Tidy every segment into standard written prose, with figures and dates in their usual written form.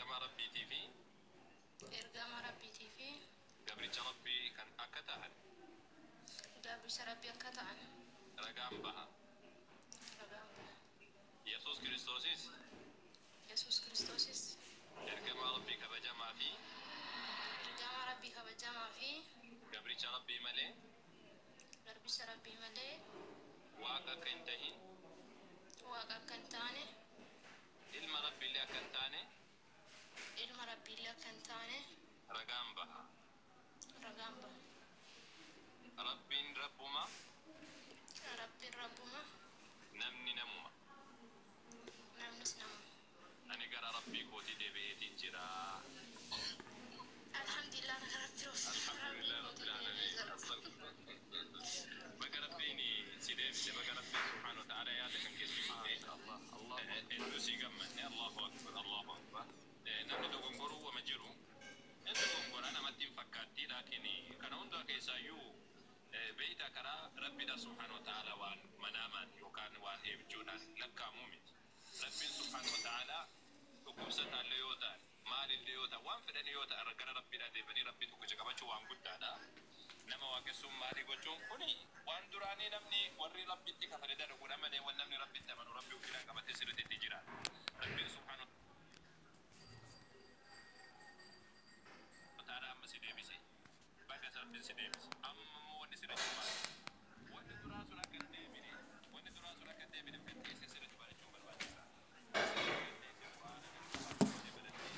Ergamaa Rabbiitii fi Ergamaa Rabbiitii fi gabricha Rabbii kan akka ta'an gabricha Rabbii akka ta'an ragaan baha. Ragaan baha. Yesuus Kiristoosis Yesuus Kiristoosis ergamaa Rabbii kabajamaa fi ergamaa Rabbii kabajamaa fi gabricha Rabbii malee garbicha Rabbii malee Waaqa akka hin tahin, Waaqa akka hin taane, ilma Rabbiillee akka hin taane ilma Rabbiillee akka hin taane ragaan baha. Ragaan baha. Rabbiin Rabbuma, Rabbiin Rabbuma, namni namuma. Namnis namuma. Ani gara Rabbii kootii deebi'eetiin jira. Alhamdulillah, gara Rabbii Alhamdulillah kootii Rabbil deebi'ee Alamin. jira. Baga Rabbiin si deebise, baga Rabbiin subhaanahu wa ta'ala yaada kan keessa fide. Allah Allahu Akbar. Hedduu si gammanne. Allahu Akbar, Allahu Akbar. Namni dogongoruu wama jiru. Inni dogongora namatti hin fakkaatti, laakiin kana hundaa keessaayyuu beeyta, karaa Rabbiidha subhaanahu wa ta'ala waan manaamaan yookaan waan eebjuudhaan lakkaa'amuu miti. Rabbiin subhaanahu wa ta'ala dhukkubsataallee yoo ta'an, maalillee yoo ta'an, waan fedhan yoo ta'an, gara Rabbiidhaa deebanii Rabbii tokkicha qabachuu waan guddaadha. Nama waaqessuun maalii gochuun kuni waan duraanii namni warri Rabbitti kafare dalaguudha malee, waan namni Rabbitti amanu Rabbi ofiidhaan qabatee sirriitti jiraata. Rabbiin subhaanahu wa ta'ala amma si deebise, baga Rabbiin si deebise. Amma immoo wanni sirra jiru maali? Wanni duraa sun akka hin deebine, wanni duraa sun akka hin deebine kan teessee sirriitti barachuun barbaachisaa. Sirriitti teessee Quraana kan qabattee barattee,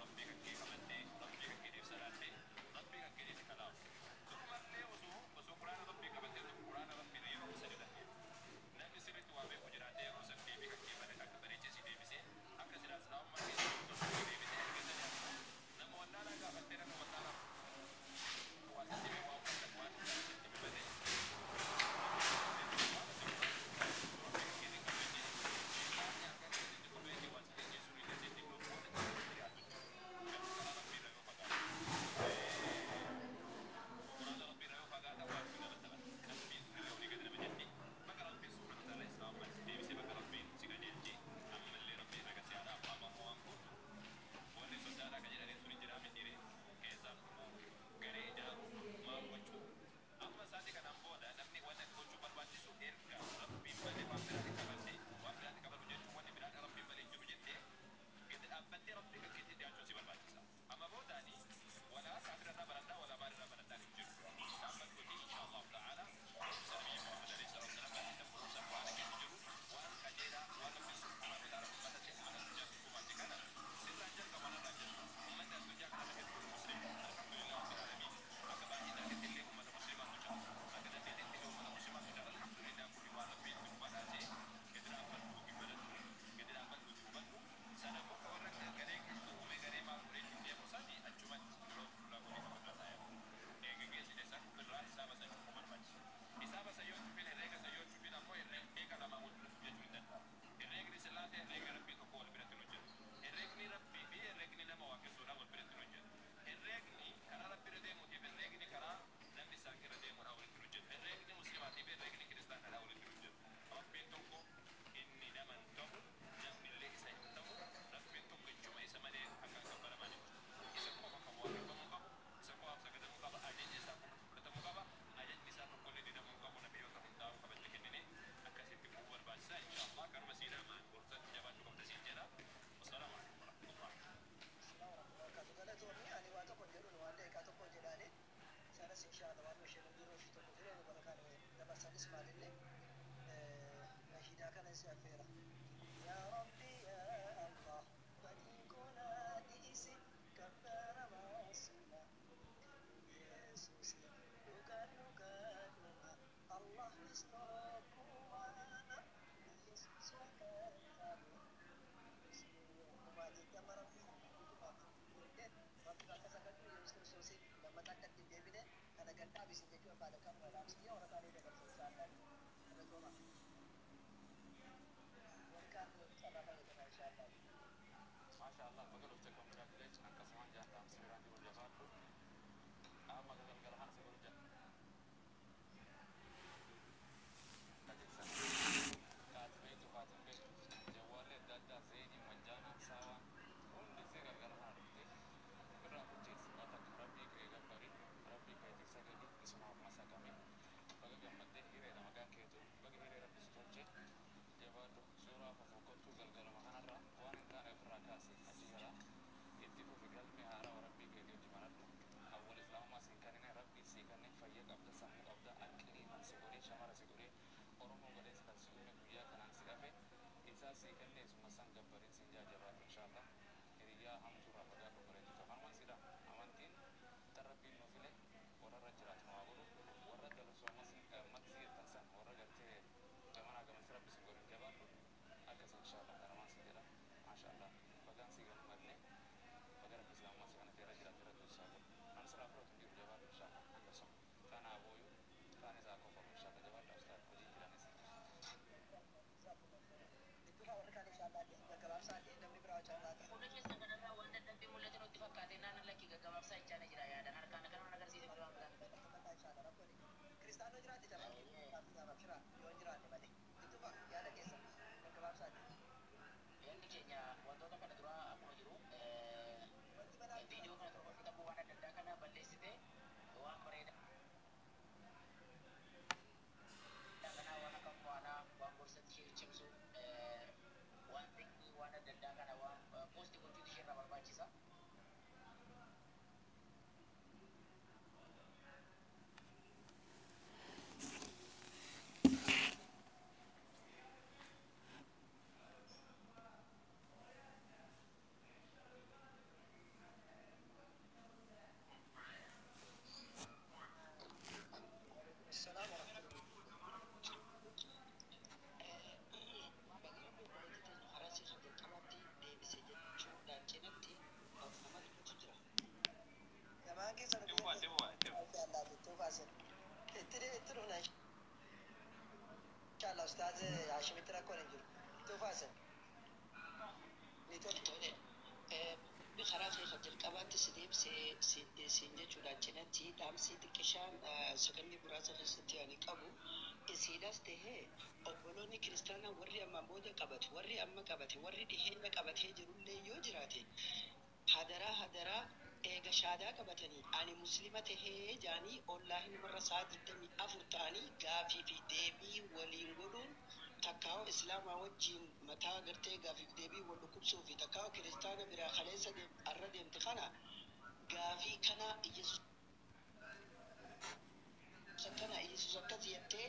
Rabbii kan kee qabattee, Rabbii kan keetiif salaattee, Rabbii kan keetiif kalaafu. Durumallee osoo Quraana Rabbii qabattee, Quraana Rabbii yeroo sadi dhageesse. Namni sirriitti waa beeku jiraatee yeroo san deebii kan kee bare akka bareechee si deebisee, akka silaa islaamummaa keessa jirtu si deebisee, erga sanii ammoo nama wallaalaa gaafattee, nama wallaalaa waa sitti hime, waa uffatan waan dhugaa sitti hime malee, waan ati Rabbii kan keetiin qabne sheexaanni harka keetitti kufee waa si geggeessuu ni sitti hime, waan itti dhiyaatu jechuudha. Garuu karaa Rabbii irraa yoo fagaatu, Quraana Rabbii irraa yoo fagaatan, waan kun nama taphata. Qalbiin sun illee olii gadi nama jetti. Baga Rabbiin subhaanahu wa ta'ala islaamummaa si deebisee, baga Rabbiin si qajeelche, ammallee Rabbiin raga si haadha abbaa ammoo waan gootu. Warri sodaadhaa kan jedhaniin sun hin jiraa mitiire, keessaan dhufuu, garee ijaaruu, maal gochuu. Amma isaatii kanaan booda namni wanni ati gochuu barbaachisu, erga Rabbiin malee waan biraatti qabatte, waan biraatti qabatu jechuun wanni biraan Rabbiin malee hin jiru jettee gadi dhaabbattee Rabbii kan keetti dhiyaachuun si barbaachisa. Amma boodaani walaa kaafira irraa baradhaa, walaa maal irraa baradhaa hin jiru. Dhaabbadhuuti insha Allahu ta'ala barumsa Nabiyyi Muhammad alayhi salaatu wasalaam barsiisan, barumsa Quraana keessa jiru, waan qajeelaa, waan Rabbiin subhaanahu wa ta'ala ummata ta'e ummata addunyaa gumaatti kana sirraan jalqaba, waan irraa jalqaba. Ummanni addunyaa kana hedduun Musliima. Alhamdulillah Rabbil Alamin. Akka baay'inaatti illee ummata Musliimaatu jira. Akka dandeettiitti illee ummata Musliimaatu jira. Alhamdulillah, kuni waan Rabbiin nu badhaase. Gadi dhaabbadhu, baradhu, gadi dhaabbadhu, hubadhu. Sana booda warra garee uume, garee maal godhee ittiin deemu sani achumatti yeroo fuula godhee kan irra taa'e. Geggeessite san irraa hisaaba san cufuu barbaachisa. Hisaaba san yoo cufin, herreega san yoo cufin ammoo, herreega lamaan wal biratti hojjechuu hin danda'amu. Herreegni Sillaasee, herreegni Rabbii tokko wal biratti hin hojjetu. Herreegni Rabbii fi herreegni nama waaqessuudhaan wal biratti hin hojjetu. Herreegni karaa Rabbi irra deemuutiif herreegni karaa namni isaan irra deemuudhaan walitti hin hojjetu. Herreegni Muslimaatii fi herreegni Kiristaanaadhaan walitti hin hojjetu. Rabbiin tokko, inni nama hin ta'u, namni illee isa hin ta'u. Rabbiin tokko ichuma, isa malee akka gabbaraman hin jiru. Isa qofa kan waaqeffamuu qabu, isa qofaaf sagadamuu qaba, ajajni isaa qofa fudhatamuu qaba, ajajni isaa tokkollee didamuu hin qabu, nabiyyoota hundaa'uu kabaja kennine akkasitti bu'uu barbaachisaa. Insha Allah kanuma siinaa gorsatti jabaachuu qabda siin jedha. Wassalaamu alaikum warahmatullah. Galatoomii, ani waa tokko hin jedhuun, waan daqiiqaa tokko jedhaani sanas inshaalla waan isheen yeroo ishii tokko ture barakaan dabarsanis maalillee nashiidaa kana si affeera. Yaa Rabbi, yaa Allah, badii koonaa dhiisi, gabbaramaa suma Yesuus dhugaan dhugaadhuma, Allahnis tokkuma, Yesuus waaqaadha. Dhumaatiin gama Rabbii dhumaaf Rabbi akka sagadhu Yesuus Kiristoosiin lammata akka ittiin deebine kana gadhaabisi jechuu barbaada. Kanuma dhaamsiyya warra kaanii dabarsa inshaAllah. Galatooma. Warri kaan carraa fayyadama inshaAllah. Maasha Allah, baga dhufte, congratulations. Akkasumaan jaan dhaamsi biraan jiru, jabaadhu. Amma galgala kana si godhu jajjeessan. Kaati beektu, kaatin beektu. Jawwaalli adda addaa zeenii majjaanaa saawaan. Fufi galmee haaraa Rabbii keetii hojii banadhu. Awwal Islaamummaa siin kennine, Rabbii sii kenne, fayya qabda, sammuu qabda, aqlii kan si godhee, shamara si godhee, Oromoo godhee kan si uume, guyyaa kanaan si hafe isaa sii kenne, isuma san gabbariin siin jaajabaadhu inshaallah. Hiriyyaa hamtuurraa fagaadhu, bareedu kafanumaan sidha. Amantiin tan Rabbiin nu file warra irra jiraatu nu haa godhu. Warra dalusoo maksii jettan san warra gartee gamanaa gamasi Rabbi sin godhin, jabaadhu akkas inshaallah. Kanumaan si jedha. Maashaallah, bagaan sii gammadne, baga Rabbi Islaamummaa si kanatti irra jiraatu irra dursaa godhu. Namni sirraa fudhatu hin jiru, jabaadhu inshaallah. Akkasuma kaan haa booyu, kaan isaa kofalu inshaallah. Jabaadha ustaad, hojii jiranis. Itti warri kaan inshaallah gaggabaabsaati, namni biraa carraata. Fuula keessan kanarraa waan dadhabbii mul'atu nutti fakkaate naan lakkii gaggabaabsaa jechaana jira, yaadan harkaan akkanuma agarsiise malee waan biraa miti. Inshaallah rakkoon hin jiru. Kiristaanoo jiraate carraa abshiraa yoo hin jiraanne malee. Itti fufa yaada keessa gaggabaabsaati. Yaadni keenya wantoota kana dura akkuma jiru Wanti banaa viidiyoo kana torba qabu waan adda addaa kana balleessite, waan bareedaa kana, waan akka qo'anaa, waan gorsatti ishee cimsu, waan xiqqii waan adda addaa kana waan post gochuutu ishee irraa barbaachisa. Salaam wa rahmatullahi. Baga obboleettii teenya karaa ishee jalqabaatti deebise jechuudhaan cinatti nama dubbatu jira. Lamaan keessa nu Itti fufa, itti fufa. Inshaallah itti fufaasin. Itti dhufna inshaallah, ustaaz Haashimitti rakkoon hin jiru. Itti fufaasin. Ni tolu. Tole. Karaa kee kan jalqabaatti si deebise siin jechuudhaan cinatti dhaamsi xiqqishaan sakandii muraasa keessatti ani qabu isiidhas tahee obboloonni kiristaanaa warri ammaan booda qabatu, warri amma qabate, warri dhiheenya qabatee jirullee yoo jiraate, hadaraa hadaraa, eega shaadaa qabatanii ani Muslima tahee jaanii ollaahin warra sa'a 24 ta'anii gaafii fi deebii waliin godhuun, takkaa'oo Islaamaa wajjiin mataa gartee gaafii fi deebii wal dhukkubsuu fi takkaa'oo kiristaana biraa kaleessa arra deemte kana gaafii kana Iyesus akkana, Iyesus akkas jettee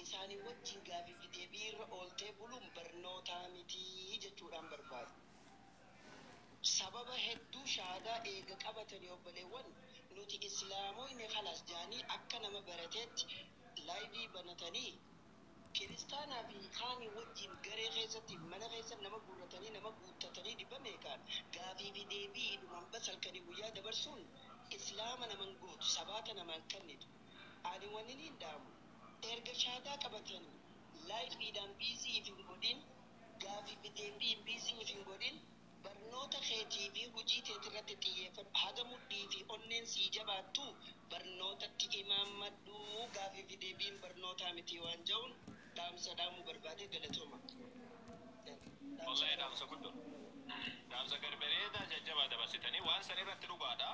isaanii wajjin gaafii fi deebii irra ooltee buluun barnootaa mitii jechuudhaan barbaada. Sababa hedduu shaadaa eega qabatanii obboleewwan nuti Islaamoyne kalas jaanii akka nama barateetti live banatanii kiristaanaa fi kaanii wajjin garee keessatti mana keessa nama guurratanii, nama guuttatanii, dhibba meeqaan gaafii fi deebii dhumaan bas halkanii guyyaa dabarsuun Islaama naman gootu, sabaata namaan kennitu. Ani wanni niin dhaamu, erga shaadaa qabatanii liveiidhaan busy if hin godhin, gaafii fi deebii busy if hin godhin, barnoota keetii fi hojii teetii irratti xiyyeeffadhu. Haga mudhii fi onneen sii jabaattu barnootatti imaammadhu, gaafii fi deebiin barnootaa miti waan jedhuun dhaamsa dhaamuu barbaade. Galatooma. Wallahi dhaamsa guddoo. Dhaamsa garbareedaa jajjabaa dabarsitanii waan san irratti dhugaadha.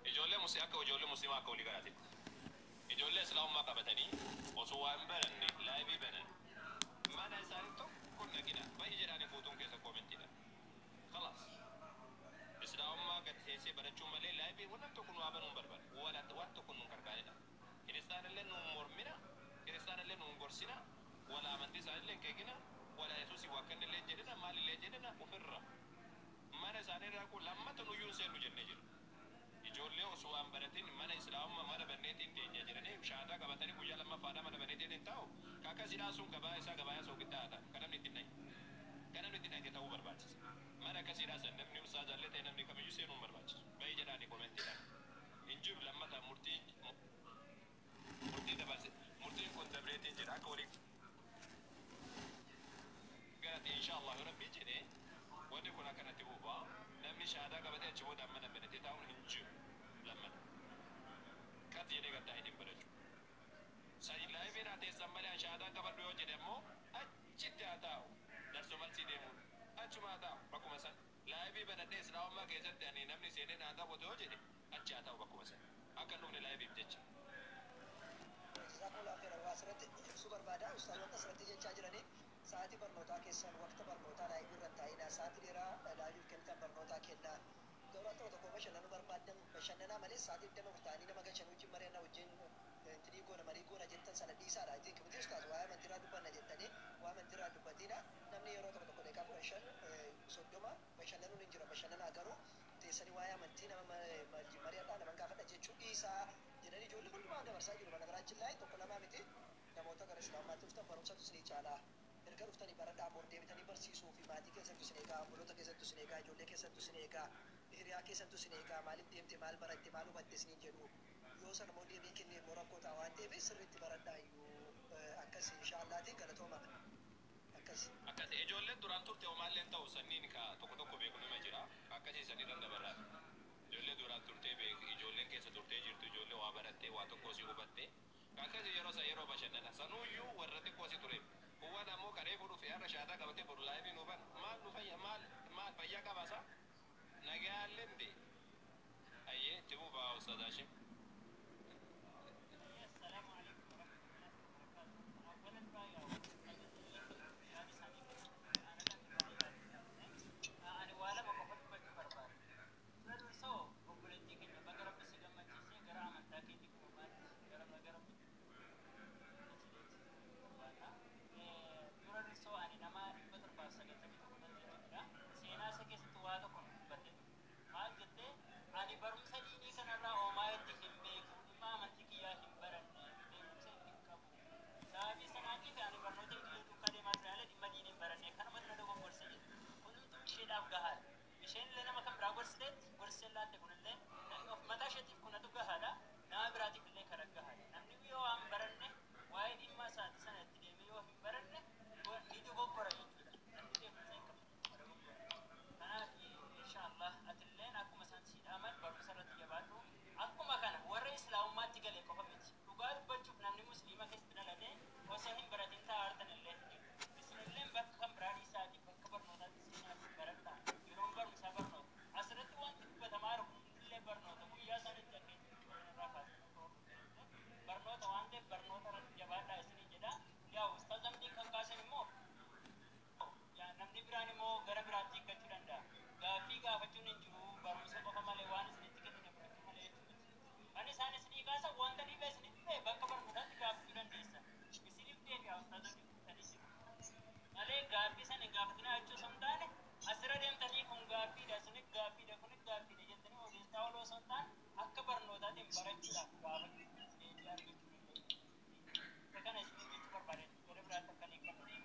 Ijoollee musii akka ijoollee Musliimaa akka walii galaatitti. Ijoollee Islaamummaa qabatanii osoo waan baranne live banan. Mana isaanii tokko naqina. Baay'ee jedhaanii guutuun keessa commentiidha. Khalaas. Islaamummaa gad teessee barachuu malee live waan tokko nu haa banuun barbaadu. Waan tokko nu gargaaridha. Kiristaanillee nu mormina. Kiristaanillee nu gorsina. Wala amantii isaanillee hin keekina. Wala Yesuusii waaqannillee jedhina, maalillee jedhina ofirra. Mana isaanii irraa kun lammata nuyyuu hin seennu jennee jiru. Ijoollee osoo waan baratin mana Islaamummaa mana banneetiin teenya jedhanii shaadaa qabatanii guyyaa lammaffaadhaa mana banneetiin hin taa'u. Kakkasidhaa sun gabaa isaa gabaa soogiddaa ta'a. Kan namni ittiin dhahe. Kan namni ittiin dhahe ta'uu barbaachisa. Mana akkasiidhaa san namni ustaazallee ta'e namni kamiyyuu seenuu hin barbaachisu. Baay'ee jedhaanii commentiidhaan. Hin jiru lammata murtii dabarse, murtiin kun dabreetiin jira akka walii galate insha Allah Rabbii jedhee wanni kun akkanatti buufaa, namni shaadaa qabatee achi booda mana banatee taa'uun hin jiru lammata. Kat jedhee gaddaa hin barachuu. Sadi liveiin haa teessan malee an shaadaan qabadhu yoo jedhe ammoo achitti haa taa'u. Darsoo malsii deemuun achuma haa taa'u bakkuma san. Live banadhee Islaamummaa keessatti ani namni seenee naa daawwatu yoo jedhe achi haa taa'u bakkuma san. Akka hin dhufne liveiif jecha. Jazakumullahu khairan. Waa asirratti ibsuu barbaada. Ustaazota asirratti jechaa jiranii sa'aatii barnootaa keessan waqta barnootaa live irra hin taa'inaa. Sa'aatii dheeraa liveiif kennitan barnootaa kennaa. Garuu tokko tokko bashannanuu barbaadan bashannanaa malee sa'aatii 24 ta'anii nama gashan wajjin mari'annaa wajjin intinii goona marii goona jettan sana dhiisaadha. I think miti ustaas waa'ee amantiirraa dubbanna jettanii waa'ee amantiirraa dubbatiina. Namni yeroo tokko tokko daqiiqaa 15 30 bashannanuun hin jira, bashannanaa, garuu teessanii waa'ee amantii nama mari'adhaa nama gaafadha jechuu dhiisaa jedhanii ijoollee hundumaa dabarsaa jiru. Banagaraachin laayii tokko lamaa miti, namoota gara islaamaatti dhuftan barumsatu isinii caalaa. Erga dhuftanii baradhaa, bor deebitanii barsiisuu fi maatii keessattu isin eegaa, obboloota keessattu isin eegaa, ijoollee keessattu isin eegaa, hiriyaa keessattu isin eegaa, maaliif deemte, maal baratte, maal hubatte isiniin jedhu. Yoo sana immoo deebii kennee immoo rakkoo ta'a waan ta'eef sirriitti baradhaa iyyuu akkas inshaallaati, galatooma akkas. Akkas ijoolleen duraan turte homaalleen ta'u sanniin ka tokko tokko beeku nima jira. Akkasii sanii dandabarraa. Ijoollee duraan turtee beek, ijoolleen keessa turtee jirtu, ijoollee waa barattee waa tokko si hubattee. Akkasii yeroo san yeroo bashannana sanuuyyuu warra xiqqoo si ture. Kuwwan ammoo karee fuudhuuf har'a shaataa qabatee boru live nu ban maal nu fayya, maal maal fayyaa qabaasa nagayaalleen de ayyee itti fufaa ustaaz Hashim. السلام عليكم ورحمة الله وبركاته. أولا رأي ani waa lama qofa dubbachuu barbaada. Dura dursoo obboleettii keenya baga Rabbi si gammachiisee gara amantaa keetii kunumaatti gara barbaada. Dura dursoo ani nama 791 nan jechuudha. Seenaa isa keessatti waa tokko nu dubbatte ture. Maal jettee? Ani barumsa diinii kanarraa homaa itti hin beeku, dhimma amantii kiyyaa hin baranne, beekumsa itti hin qabu. Sababii sanaatiif ani barnoota idilee duukaa deemaa ture malee dhimma diinii hin baranne, kanumatti na dogoggorse jette. Kunimtuu isheedhaaf gahaadha. Isheen illee nama kan biraa gorsiteetti, gorsisee laatte kunillee of mataa isheetiif kunatu gahaadha. Nama biraatiif illee kana gahaadha. Namni yoo waan baranne waa'ee dhimma isaati sana itti deemee yoo hin baranne ni dogoggora jechuudha. Namni beekumsa hin qabne dogoggora. Kanaaf inshaallah atilleen akkuma isaan sii dhaaman barumsa irratti jabaadhu. Akkuma kana warra islaamummaatti gale qofa miti. Dhugaa dubbachuuf namni musliima keessatti dhalate osoo hin baratin taa'aa illee hin jiru. Isinilleen bakka kan biraa dhiisaatii bakka barnootaatti seenaatii baradhaa. Yeroon barumsaa barnoota. Asirratti wanti dubbatamaa jiru hundillee barnoota. Guyyaa isaanitti akka itti dubbatan irraa kaasanii akka hordoftan barnoota waan ta'eef barnoota irratti jabaadhaa isinii jedha. Yaa ustaaz Amdiin kan kaasan immoo yaa namni biraan immoo gara biraatti hiikkachuu danda'a. Gaaffii gaafachuun hin jiru barumsa qofa malee waan isinitti kennine fudhachuu malee jechuu miti. Kan isaan isinii kaasan wanta dhibee isinitti ta'e bakka barnootaatti gaafachuu dandeessan. Isiniif deebi'a, ustaaz Amdiin kuttanii jiru. Malee gaaffii sana hin gaafatinaa jechuu osoo hin taane asirra deemtanii kun gaaffiidha, sunis gaaffiidha, kunis gaaffiidha jettanii odeessaa ooluu osoo hin taane akka barnootaatiin barachuudhaaf gaafachuu deebii argachuu dandeessu. Isa kana isiniif jechuu barbaade, gara biraatti akka hin hiikkanne.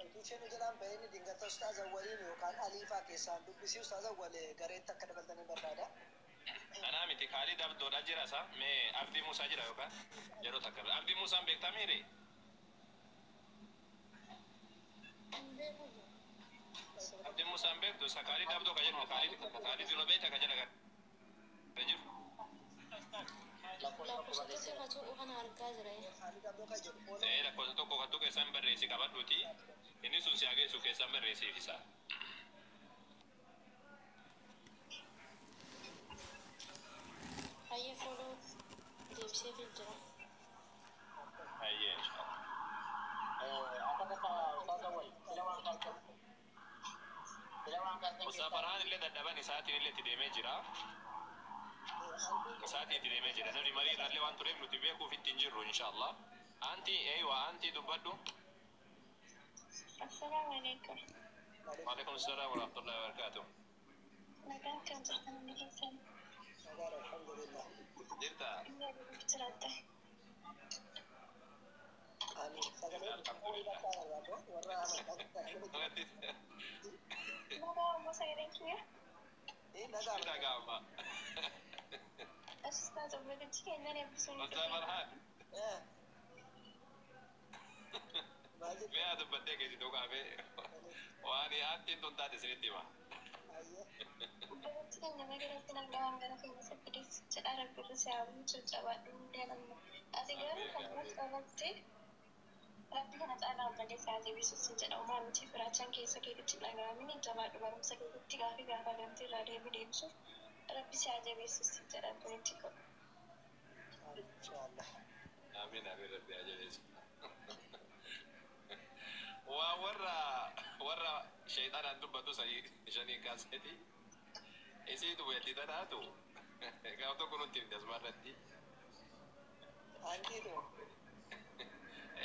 Utuu isheen jalaan baheen dingata ustaaz Awwaliin yookaan Aliifaa keessaan dubbisii ustaaz Awwal gareetti akka dabaltanii barbaada. Anaa miti, Kaalid Abdoodha jira isa mee Abdii Musaa jira yookaan yeroo takka Abdii Musaan beektaa miire? Hin beeku. Abdii Musaan beektu isa Kaalid Abdoo ka jedhu, Kaalid yeroo beekta ka jedha ka jiru. Lakkoofsa tokko Lakkoofsa tokko barreesseera. ka tuqu kana argaa jira. Kaalid Abdoo ka jedhu follow. Ee, lakkoofsa tokko kan tuqe isaan barreessi qabadhuuti inni sun si hageessu keessaan barreessiif isa. Hayyee, follow deebiseefii jira. Hayyee, inshaallah. Akka tasa ustaaz Awwal sila waan kaasan sila waan kaasan Ustaaz keessaa Farhaan illee dadhaban isaatiin illee itti deemee jira. Isaatiin itti deemee jira. Namni marii irraallee waan tureef nuti beekuuf itti hin jirru inshaallah. Anti eeywa anti dubbadhu. Assalaamu alaikum. Waalaikum salaam wa rahmatullahi wa barakatuh. Nagaan kan jirtan hundi keessan? Nagaadha, alhamdulillah. Jirta? Jiraadha. Ani sagalee Alhamdulillah. warra amantaa Nagaa ammoo sagaleen kiyya. Eh, nagaa. Dhaga'ama. Ustaaz obboleettii keenyan eebbisuun Ustaaz Farhaan. Eh. Maal jette? Mee haa dubbattee keessi dhugaafee waan antiin tun taate isinitti hima. Hayyee. Obboleettii keenya magaalatti nagaan gara keenya sitti jedha, Rabbi irra si haa bulchu, jabaadhu hundee namni. Ati garuu kan biratti qabatte Rabbi kana caalaa ammallee si haa deebisu sin jedha. Uumaa miti firaachaan keessa keetitti dhaga'amini, jabaadhu, barumsa keetitti gaafii gaafatamte irraa deebii deebisuuf Rabbi si haa jabeessu sin jedha, obboleettii koo. Inshaallah. Amiin, amiin, rabbi haa jabeessu. Waa warra warra Sheexanaan dubbatu sanii shanii kaaseeti. Isiitu weelli tanaatu gaaf tokko nutti himte asumarratti. Antiitu.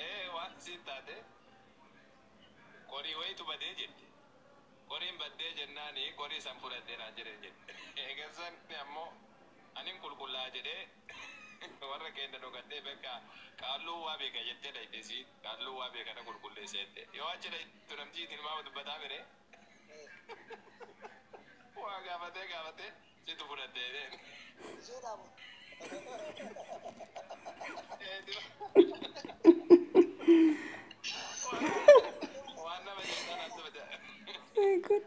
Ee, waan isiin taate qorii wayitu badee jette. Qoriin baddee jennaani qorii san fudhadhee naan jedhe jette. Eegassan ammoo anin qulqullaa jedhee warra keenya dhokadhee bakka qaalluu waa beeka jettee dhayte isiin qaalluu waa beeka na qulqulleesse jette. Yoo achi dhaytu namtichi tilmaama dubbataa mire waa gaafatee gaafatee situ fudhattee jedheen. Isheedhaamu. Waan nama jeetaan as dubbata. Very good.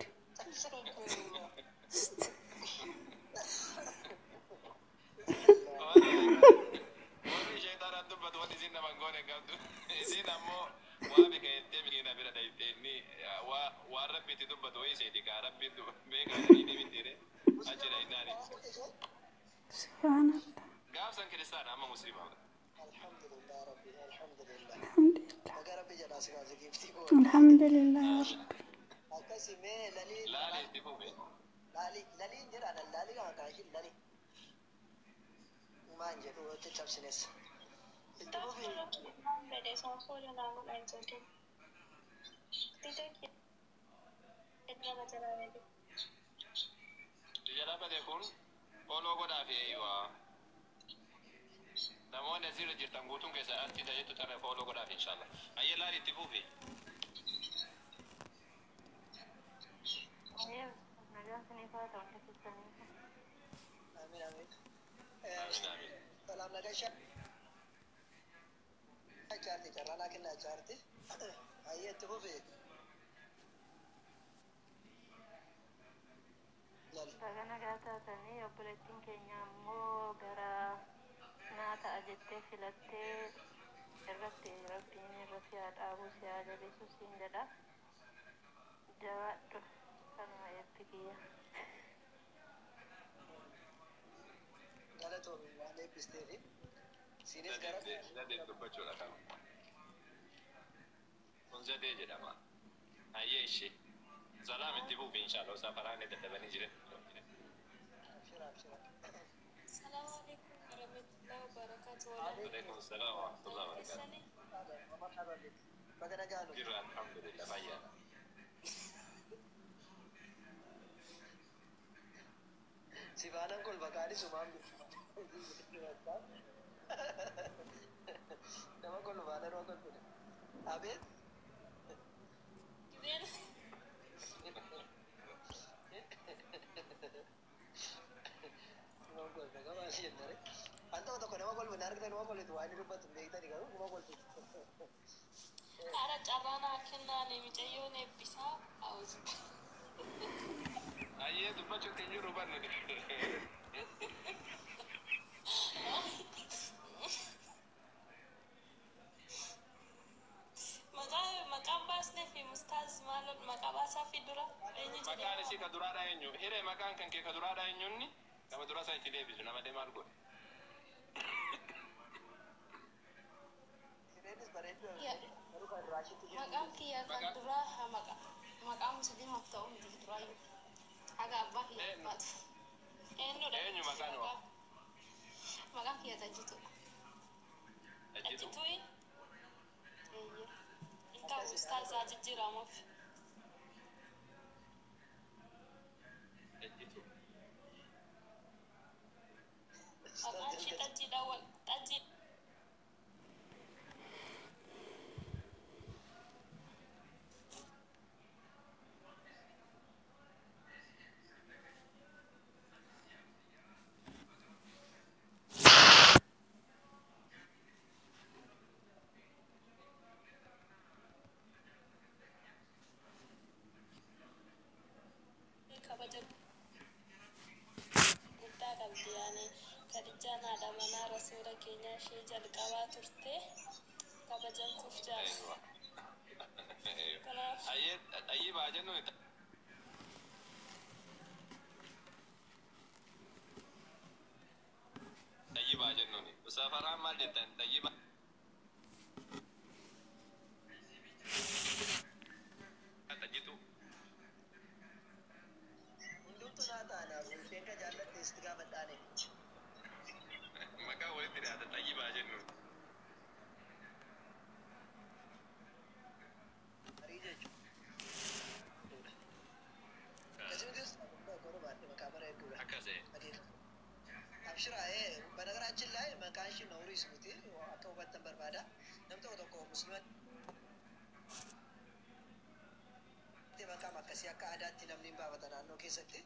Warri sheexaanaan dubbatu wanti isiin nama hin goone hin qabdu. Isiin ammoo waa beeka jettee miskiina bira dhayte inni waan rabbi itti dubbatu wayii seeti kaa rabbiin beeka jedhanii mitiire achi dhaynaani. Subhanallah. Gaafsan kiristaana amma musliima. Alhamdulillah rabbi alhamdulillah. Alhamdulillah. Baga rabbi jedhaa si baase giiftii koo. Alhamdulillah ya Rabbi. Akkasi mee lalii Laali itti fufe. laalii laliin jedhaan laalii kan maqaan ishii lalii. Uumaan jedhu walitti cabsines. Itti fufi. Fedhe isaan fuula naa godhan jedhu. Tito nama jalaa bade. Jala bade kun follow godhaa fi eeyyuwaa. Namoonni asirra jirtan guutuun keessan achi tajettu tana follow godhaa fi inshallah. Ayyee laali itti fufi. Nagaan isiniif haa ta'u hundi keessaniif. Amiin amiin. Amiin amiin. Salaam nagashaa. Jaarti carraa naa kennaa jaarti. Ayyee itti fufi. Lali. Baga nagaa taatanii obboleettiin keenya ammoo gara naa ta'a jettee filattee irratti rabbiin irra si haa dhaabu si haa jabeessu siin jedha. Jabaadhu kanuma eebbi kiyya. Galatoomi waan eebbisteefi. Siinis gara. Zadee dubbachuudha kan. Kun zadee jedhama. Ayyee ishee. Salaam itti fufi inshallah safaraan dadhabanii jiran. Abshira abshira. السلام عليكم ورحمة الله وبركاته. Alaikum salaam wa rahmatullahi wa barakatuh. Marhaba bik. Baga nagaa nuti. Jirra alhamdulillah fayyaadha. Si baanan kolfa gaarii sumaan nama kolfa baanan waa kolfine. Abeet. Nama kolfa gabaa si jennare. An tokko tokko nama kolfa hin argitan nama kolfitu waan inni dubbatu hin beektani garuu nama kolfitu. Haadha carraa kennaane mucayyoon eebbisaa hawuus. Ayyee dubbachuutti hin jiru barnu. Maqaan baasnee fi mustaaz maal maqaa baasaa fi dura eenyu jedhee Maqaan isii ka duraadhaa eenyu? Hiree maqaan kan kee ka duraadhaa eenyunni? Nama duraa san itti deebisu nama deemaa maal godhe? Isheenis bareedduu Ya. garuu kan raashitti isheen Maqaan kiyya kan Maqaan- duraa haa maqaa musliimaaf ta'u miti duraayyuu. Haga abbaa kiyya Eenyu? baatu. Eenyudha? Eenyu maqaan hoo? Maqaan kiyya Tajjituudha. Ejjitu. Tajjituun eeyyee. Hin ta'u ustaazaa jijjiiramuuf. Ejjitu. Maqaan ishii Tajjiidha wal Tajjii. Kabaja guddaa qabdi yaani Khadijaan haadha manaa rasuula keenyaa ishee jalqabaa turte kabajamtuuf jaal. Eeywa. Kanaaf Ayyee ayyee jennu Tayyibaa jennuuni. Safaraan maal jettan? Tayyibaa. Tajjitu. Abshira በነገራችን ላይ maqaan ishii Nawriis miti akka hubattan barbaada. Nam tokko tokko musliimatti maqaan akkasii akka aadaatti namni hin baafata naannoo keessatti.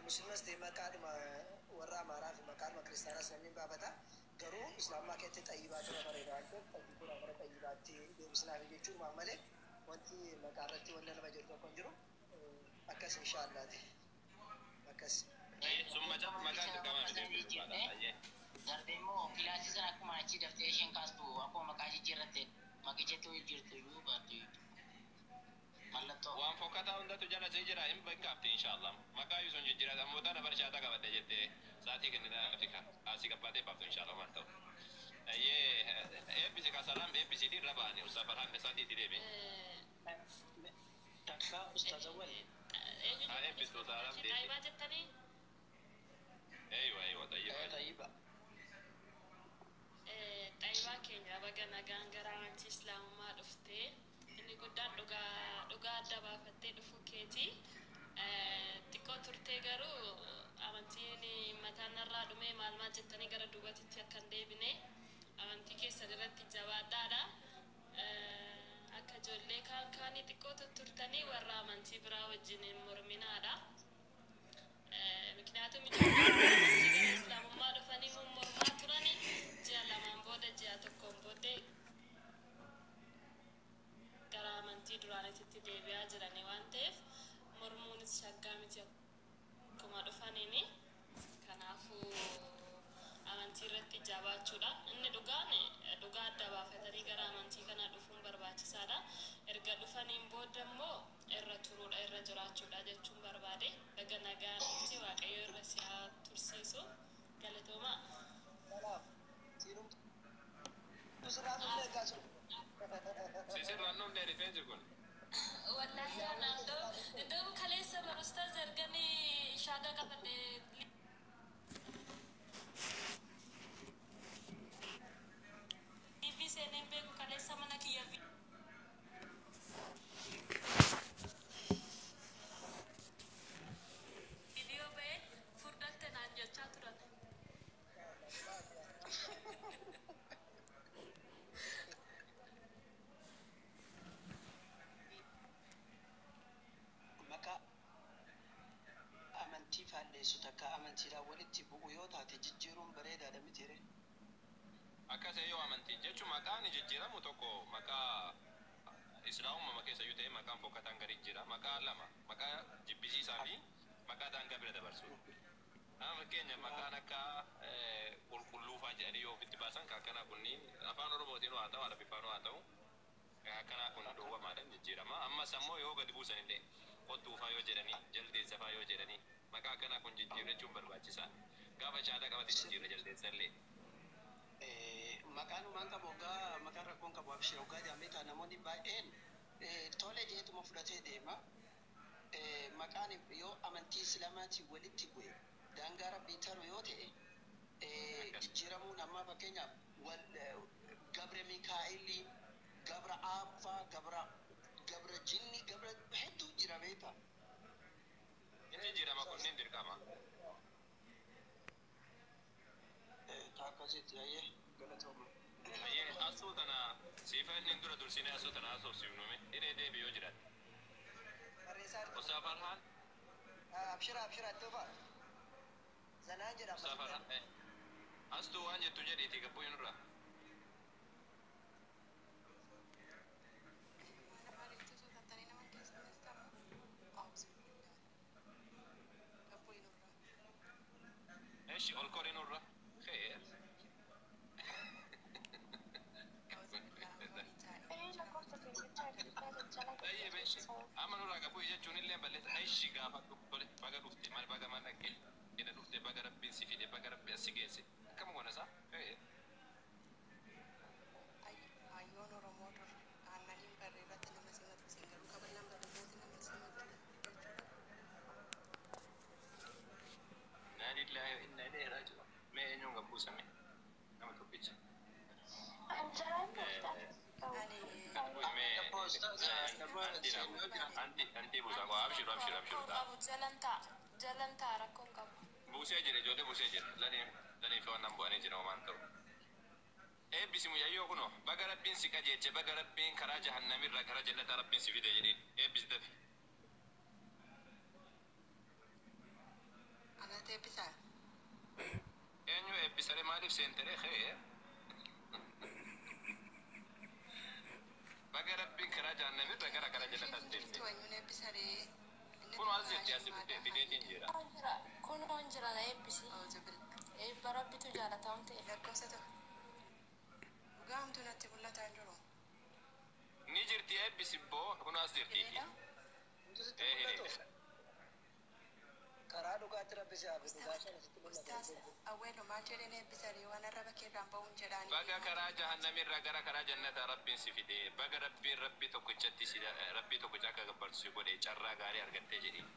Musliimas ta'e maqaadhuma warra Amaaraa fi maqaadhuma kiristaanaas namni hin baafata. Garuu islaamaa keessatti xayyibaa jira bareeda waan ta'eef xayyibuudhaan gara xayyibaatti deebisnaaf jechuun malee wanti maqaa irratti wanni nama jedhu tokko hin jiru. Akkas inshaallaati. Akkas. Summa jaha maqaan dirqama miti jechuudha. Darbee immoo kilaasii sana akkuma achi daftee isheen kaastu akkuma maqaa jijjiirratte maqichetti jijjiirtu iyyuu baattu mallattoo. Waan fokkataa hundatu jala sii jira hin beekamti inshaallah. Maqaa iyyuu sun jijjiirata ammoo tana barshaataa qabadde jettee sa'aatii kennina Afrikaa asii qabbaatee baaftu inshaallah waan ta'u. Ayyee eebbisi ka salaam eebbisiitii irra ba'ani ustaaf Farhaan sa'aatii itti deebi. Takka ustaaz Awwal. Haa eebbistu salaam deebi. Xaayibaa jettanii? Eeywa eeywa xayyiba. Xayyiba. Xaayibaa keenya baga nagaan gara amantii islaamummaa dhuftee inni guddaan dhugaa dhugaa adda baafattee dhufuu keeti. Xiqqoo turtee garuu amantiin mataan irraa dhumee maal maal jettanii gara duubatitti akka hin deebine amantii keessan irratti jabaadhaadha. Akka ijoollee kaan kaanii xiqqoo tutturtanii warra amantii biraa wajjin hin morminaadha. ምክንያቱም ijoolleen amantii gara islaamummaa dhufanii mormaa turani ji'a lamaan booda ji'a tokkoon booddee gara amantii duraanitti deebi'aa jiranii waan ta'eef mormuunis shaggaa miti akkuma dhufaniini. Kanaafuu amantii irratti jabaachuudha. Inni dhugaan dhugaa adda baafatanii gara amantii kana dhufuun barbaachisaadha. Erga dhufaniin booda immoo irra turuudha irra jiraachuudha jechuun barbaade. Baga nagaan dhufte Waaqayyo irra si haa tursiisu. Galatoomaa. Kanaaf siinumtu sirraa dhufne egaa sun. Sisirraan dhumne rifeensi kun. Wallahi ana እንደውም kaleessa barustaa zarganii shaagaa qabadhe liivii seeneen beeku kaleessa mana kiyya viidiyoo ba'ee furdatte naan jechaa turan. Maqaa amantii faalleessu takka amantiidhaan walitti bu'u yoo taate jijjiiruun bareedaadha miti ree. Akkas yoo amantii jechuun maqaan jijjiiramu tokko maqaa islaamummaa keessa iyyuu ta'e maqaan fokkataan gadi jira. Maqaa lama maqaa jibbisiisaa fi maqaa daangaa bira dabarsu. Nama fakkeenya maqaan akka qulqulluu fa'aa jedhanii yoo ofitti baasan kan akkanaa kunniin afaan Oromootiin haa ta'u Arabiffaan haa ta'u kan akkanaa kun dhoowwamaadhaan jijjiirama. Ammas ammoo yoo gadi buusan illee qottuu fa'aa yoo jedhanii jaldeessa fa'aa yoo jedhanii maqaa akkanaa kun jijjiirra jechuun barbaachisaadha. Gaafa shaadaa qabate jijjiirra jaldeessa illee. Maqaan uumaan qabu hoggaa maqaan rakkoon qabu abshee hoggaa jedhamee ta'a namoonni baay'een tole jeetuma fudhatee deema. Maqaan yoo amantii islaamaatiin walitti bu'e daangaa rabbii taru yoo ta'e jijjiiramuun amma fakkeenyaaf Gabra Mikaa'elii, Gabra Aaffaa, Gabra Gabra Jinni, Gabra hedduu jira beektaa. Inni jijjiirama kunneen dirqama. Akkasitti ayyee galatooma. Ayyee asuu tana siifa inni dura dursinee asuu tana haasofsiifnume hiree deebi yoo jiraate. Barreessaa Ustaaf Farhaan Abshira abshira itti ofa. Zanaan jedhama. Ustaaf Farhaan astuu waan jettu jedhiitii gabbuu nurraa. Eshi ol kori nurra. Kheer. Tayyib eshi. Amma nurraa gabbuu jechuun illee balleessa. Eshi gaafa tole baga dhufte maal baga maal dhaqqee jedha dhufte baga rabbiin si fide baga rabbi as si geesse. Akkam goona isaa? Kheer. Ayyoon Oromoo dur aannaniin barree irratti nama simatu isin garuu kabajaan barree irratti nama simatu jechuudha. Inna lillahi wa inna ilaihi raaji'uun. Mee eenyuun gabbuu same? Nama tokkicha. Mee anti anti buusaa koo abshiru abshiru abshiru Rakkoon ta'a. qabu jalan ta'a jalan ta'a rakkoon qabu. Buusee jira, ijoollee buusee jira. Lanii lanii fi waan bu'anii jira homaan ta'u. Eebbisi mucayyoo kunoo baga Rabbiin si qajeelche, baga Rabbiin karaa jahannamirraa karaa jannataa Rabbiin si fide jedhiin eebbisi dafi. Anatu eebbisaa? Eenyu eebbisare maaliif seentere kee? Baga Rabbiin karaa jahannamirraa gara karaa jannataa si deebise. Jirtu eenyuun eebbisaree? Inni Kunoo as jirti, as shimaadhaa fideetiin jira. Kunoo hin jira, na eebbisi. Auzu billah. Eebba Rabbitu jaalata waan ta'eef. Lakkoofsa tokko. Dhugaa hamtuu natti mul'ataa hin jiru. Ni jirti, eebbisi boo, kunoo as jirti. Hiriidha? Wanti sitti Ee mul'atu hiriidha. karaa dhugaatti Rabbi si haa fidu. Dhugaa sana sitti mul'ata. Ustaas Awweelo maal jedheen eebbisaree waan arraba keerraan ba'uun jedhaanii. Baga karaa jahannamirraa gara karaa jannataa Rabbiin si fide. Baga Rabbiin Rabbii tokkichatti si Rabbii tokkicha akka gabbartu si godhe, carraa gaarii argattee jedhiin.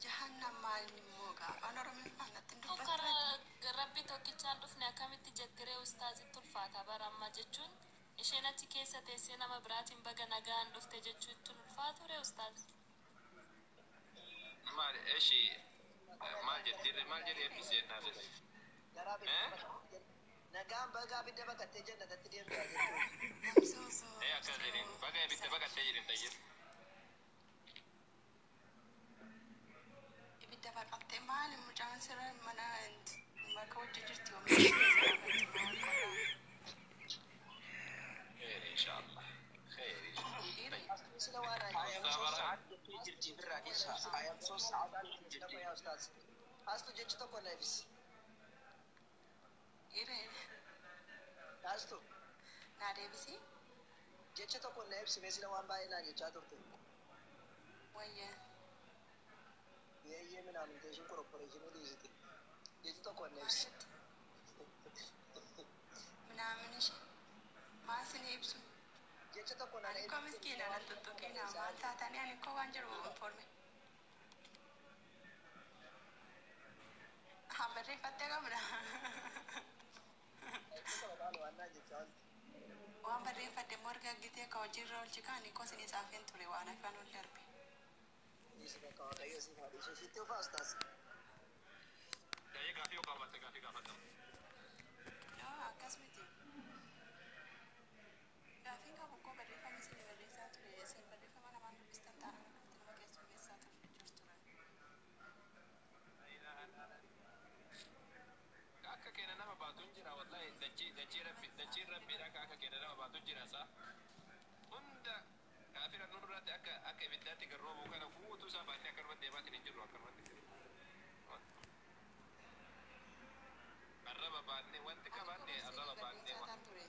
Jahannam maal immoo gaa afaan Oromiffaan natti hin dubbattu. Karaa Rabbi tokkichaan dhufne akkamitti jettiree ustaazitti ulfaata bara amma jechuun isheen achi keessa teessee nama biraatiin baga nagaan dhufte jechuutti ulfaatu ree ustaaz. Maal eshi maal jettirre, maal jedhee eebbisee naa jedhe? Garaa Eh? bidda nagaan baga abidda baqattee jannatatti deemtaa jechuudha. I'm so sorry. Ee akkas jedheen, baga ibidda baqattee jedheen tayyib. Ibidda baqattee maali mucaan sirra mana bakka hojii jirti oomisha. Khayr inshallah. Khayr inshallah. Sila waan I am so sad jettee jirti birraa keessa. I am so sad jettee yaa ustaaz. Astu jechi tokko na ibsi. Iree Astu naa deebisi. jecha tokko na ibsi mee, sila waan baay'ee naan jechaa turte. Wayya Yeeyyee minaaminteeshin korporeeshinii dhiisite. Jechi tokko na maal ibsi. jette? Minaamin ishee maal isin ibsu? Jecha tokko na Ani koo miskiina nan tuttuqina maal taatanii ani koo waan jiru informe. Haa barreeffattee qabna. Waan naan jechaa olte. Waan barreeffadhe immoo erga gitee ka hojiirra oolchi kaan koo isinii tsaafeen ture waan afaan ol darbe. Dhiisi bakka Waaqayyo siif haa dhiisu. Sitti ufaa ustaaz. Gaa'ee gaafii yoo qabaatte gaafii gaafatamu. No, akkas miti. Gaafiin qabu koo barreeffama isinii barreessaa ture. Isin barreeffama namaan dubbistan taanaan akkamitti nama keessummeessaa jirtu ture. Akka keenya nama baatu hin jira wallahi, dachii dachii Rabbi dachii Rabbiidha akka keenya nama baatu hin jira isaa. Hunda kaafira nurratti akka akka ibiddaatti garroobuu kana guutuu isaa baannee akka nurratti deemaatiin hin jirru akka nurratti jiru. Arraba baannee wanti Ani koo qabaanne isinii arraba baannee barreessaa taan ture.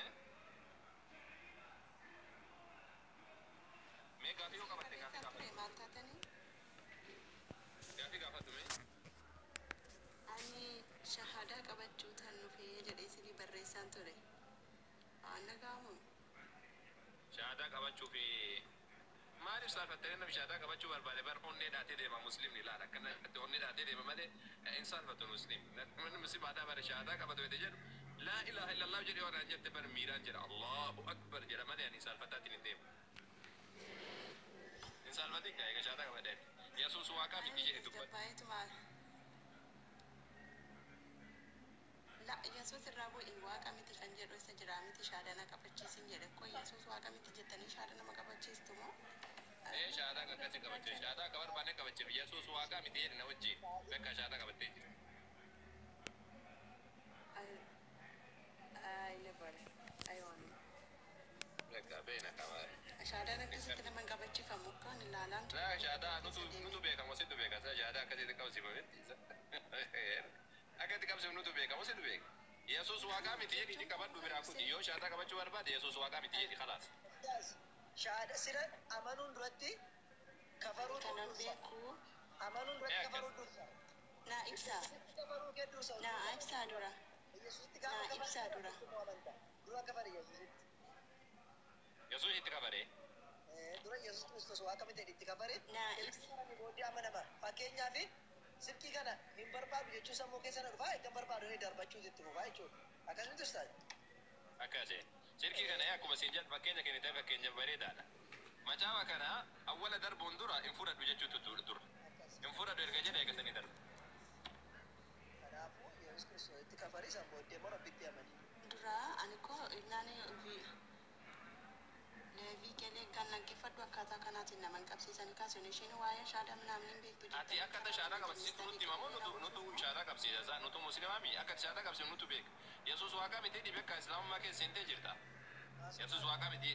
Eh? Mee gaafii yoo qabaatte gaafii Barreessaa ture gaafadhu. maal taatanii? Gaafii gaafadhu mee. Ani shahadaa qabachuu tan dhufee jedhee isinii barreessaan ture. Waan dhaga'amu. Shahaadaa qabachuu fi maaliif saalfattanii? Namni shahaadaa qabachuu barbaade bar onnee dhaatee deema. Muslimni ilaala akkanatti onnee dhaatee deema malee hin saalfatu muslimni. Namni muslim aadaa bare shahaadaa qabatu jedhe jedhu laa ilaaha illallah jedhee waan jette bar miiraan jedha Allahu akbar jedha malee ani saalfataatiin hin deemu. Hin saalfatin kaa eega shahaadaa qabadhee Yesuus waaqaa miti Ani jedhe dubbadhu. tasgabbaa'eetu maal? La Yesuus irraa bu'i waaqa miti kan jedhu isa jira miti shaadana qabachiisin jedhe koo Yesuus waaqa miti jettanii shaada nama qabachiistu moo? Ee shahaadaa akkasii qabachee shahaadaa akka barbaanne qabachee Yesuus waaqaa miti jedhe na wajjin bakka shahaadaa qabattee jira. I never I want. Bakka beena qaba. Shaadaan akkasitti nama hin qabachiifamu kan ilaalaan ture. Laa shahaadaa nutu nutu beekamu situ beeka isa shahaadaa akkasitti qabsiifametti isa. Akkatti qabsiifnu nutu beekamu situ beeka. Yesuus waaqaa miti jedhi qabadhu biraa kuti yoo shahaadaa qabachuu barbaade Yesuus waaqaa miti jedhi khalaas. Ustaaz shaada sila amanuun duratti kafaruu Kanan dursa. beeku Amanuun Ee duratti akkas. kafaruu dursa. naa ibsaa Kafaruu kee dursa. naa ibsaa dura Yesuusitti gaafa naa ibsaa kafaru dura. amantaa. Dura kafari Yesuusitti. Yesuus itti kafaree. Dura Yesuus Kiristoos waaqa miti itti kafare. Naa Erga ibsa. kafaranii booddee amanama. Fakkeenyaaf silkii kana hin barbaadu jechuun sammuu keessa na dhufaa erga hin barbaadu inni darbachuu itti fufaa jechuudha. Akkasumas ustaaz. Akkasi. Silkii kana akkuma siin jedhu fakkeenya kennite fakkeenya bareedaadha. Macaafa kana awwala darbuun dura hin fudhadhu jechuutu dura. Hin fudhadhu erga jedhe eegasanii darba. Kanaafuu Yesuus Kiristoositti kafarii san booddee immoo Rabbitti amani. Dura ani koo naani leevii kelee kan dhaggeeffadhu akkaataa kanaatiin nama hin qabsiisanii kaasun isheen waa'ee shaadaa namni hin beektu Ati akka ta shaadaa qabsiistu nutti himamu, nutu shaadaa qabsiisa isaa, nutu musliimaami, akka shaadaa qabsiisu nutu beeka. Yesuus waaqa miti dhibe akka islaamummaa keessa seentee jirta. Yesuus waaqa miti.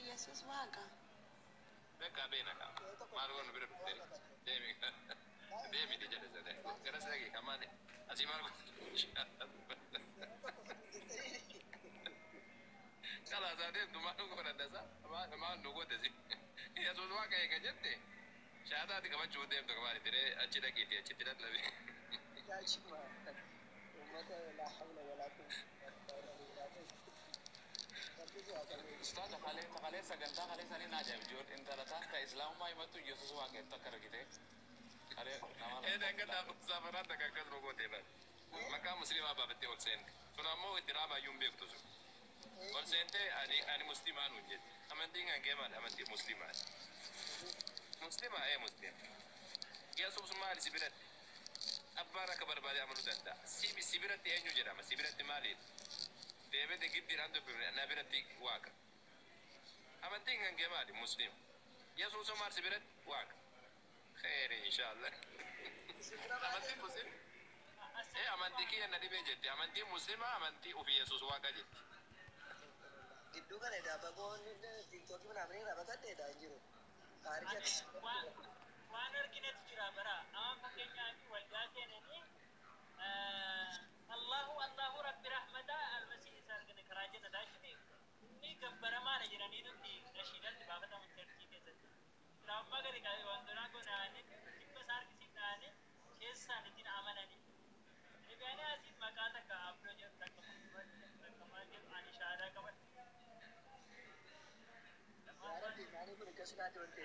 Yesuus waaqa. Beekaa beena kaa. Maal goonu bira dhuftee deemi deemiti jedhe sana gara sagi kamaale asii maal goonu kalaasaa deemtu maal godhadhasa maal nu goote si Yesuus waaqa eega jette shaadaati qabachuu deemtu kamaali tiree achi dhaqiiti achitti lallabe. Yaachuma uummata laa hawla walaa quwwata illa billah. Rabbi si haa qabu. Ustaaza, kalee kalee sagantaa kalee sanii na ajaa'ibe, ijoollee intala taata islaamummaa himattu Yesuus waaqeftu akka argite. Kalee nama Ee, dangataa safaraa takka akkas nu goote bara. Maqaa musliimaa baafattee ol seente. Sun ammoo itti raabaayyuu hin beektu sun. Ol seentee ani musliimaa nuun jette. Amantiin kan kee maali? Amantii musliimaati. Musliimaa, ee, musliima. Yesuus maali si biratti? Abbaan akka barbaade amanuu danda'a. Si biratti eenyu jedhama? Si biratti maaliidha? Deebite giddiidhaan dubbifne, na biratti waaqa. Amantiin kan kee maali? Musliima. Yesuus maal si biratti? Waaqa. Kheeri inshaallah. Amantiin musliima. Ee, amantii kiyya na dhibee jette. Amantii musliimaa amantii ofii Yesuus waaqa jetti. Gidduu kana edaa bagoon tiiktookii mana irraa bakadhe edaa hin jiru. Taarikii akkasii. Waan arginetu jira bara. Amma fakkeenyaaf waldaa seenanii Allahu Allahu Rabbi rahmata almasii isa argine karaa jennataa jechuun inni gabbaramaadha jedhanii nutti nashiidatti baafatamu churchii keessatti. Islaamummaa gadi qabe wantoota gonaanii jibba isaa argisiifnaanii keessaan ittiin amananii. Rigaanii asiin maqaa takka Abdoo jedhu, takka Muhammad jedhu, takka maal jedhu, ani shaadaa qabadhe. Yaa Rabbi, maaliif kun akkas naatti wanti?